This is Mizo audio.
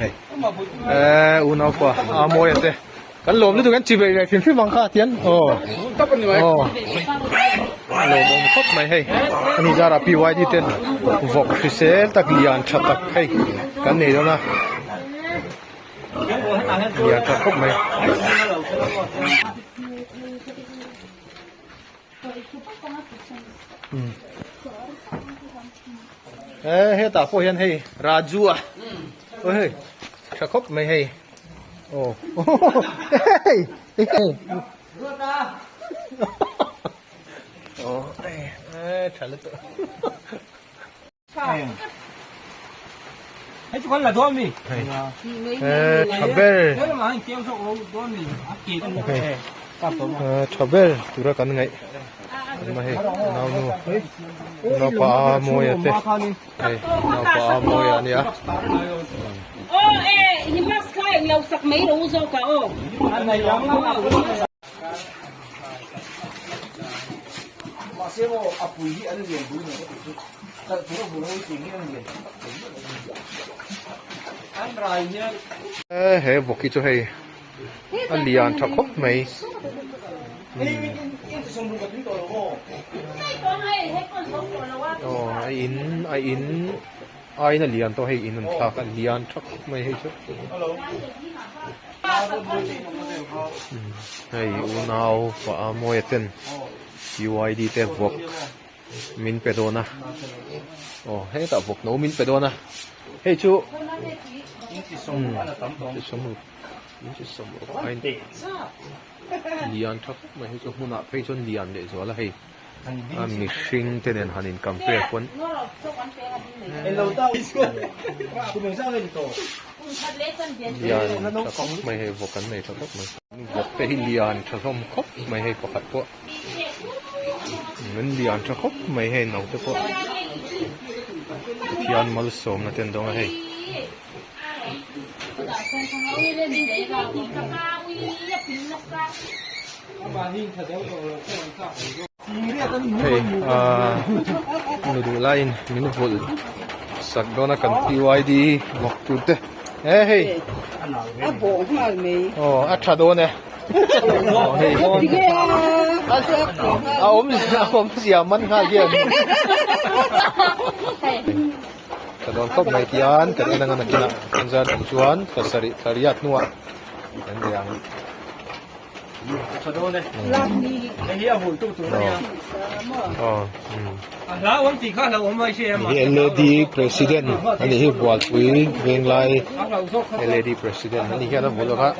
Hei eh unaupa a mawi a te kan lawm lutuk an chi beih leh hrim hrim ang kha tian aw aw a lawmawm khawp mai hei ani zarah PYD ten vawk hrisel tak lian tha tak hei kan nei dawn a lian tha khawp mai. He hetah pawh hian hei Raju a aw hei tha khawp mai hei aw hei aw hei tha lutuk. Hei chu kan la dawn mi. He tha ber. Tha ber tura kan ngaih. Ama hei naunu naupa a mawi a te. Hei naupa a mawi a nia. Aw e i mask kha eng lo sak mai ro zawk a aw. Mahse maw a pui hi an lian bul mai ka tih chu kalh tur a bul ho hi tiang hi an lian tak tak thei miah lo an rai hian. He vawk hi chu hei a lian tha khawp mai. Aw a in a in aiin a lian tawh hei in an thlak a lian tha khawp mai hei chu. Hei unau pa a mawia ten UID te vawk min pe dawn a aw hetah vawk no min pe dawn a hei chu lian tha khawp mai hei chu hmunah phei chuan lian leh zual a hei. A mihring te nen han in compare pawn lian tha khawp mai hei vawk an nei tha khawp mai vawk te hi lian tha hlawm khawp mai hei pakhat pawh an lian tha khawp mai hei naute pawh Pathian malsawmna te an dawng a hei. Hei aaa nu duh laiin min vulh sak dawn a kan PYD vawk tur te e hei aw a tha dawn e aw hei a awm a awmzia man nghal hian. Ka dawn khawp mai tian kan en anga nakinah kan zan awm chuan thla sarih thla riat hnuah kan nei ang. Tha dawn e. Hei hi a vul tu tur a nia. Aw. A hlauhawm tih kha a hlauhawm mai si em a. Hei LAD President a nih hi Bualpui Venglai LAD President a nih hian a vul a.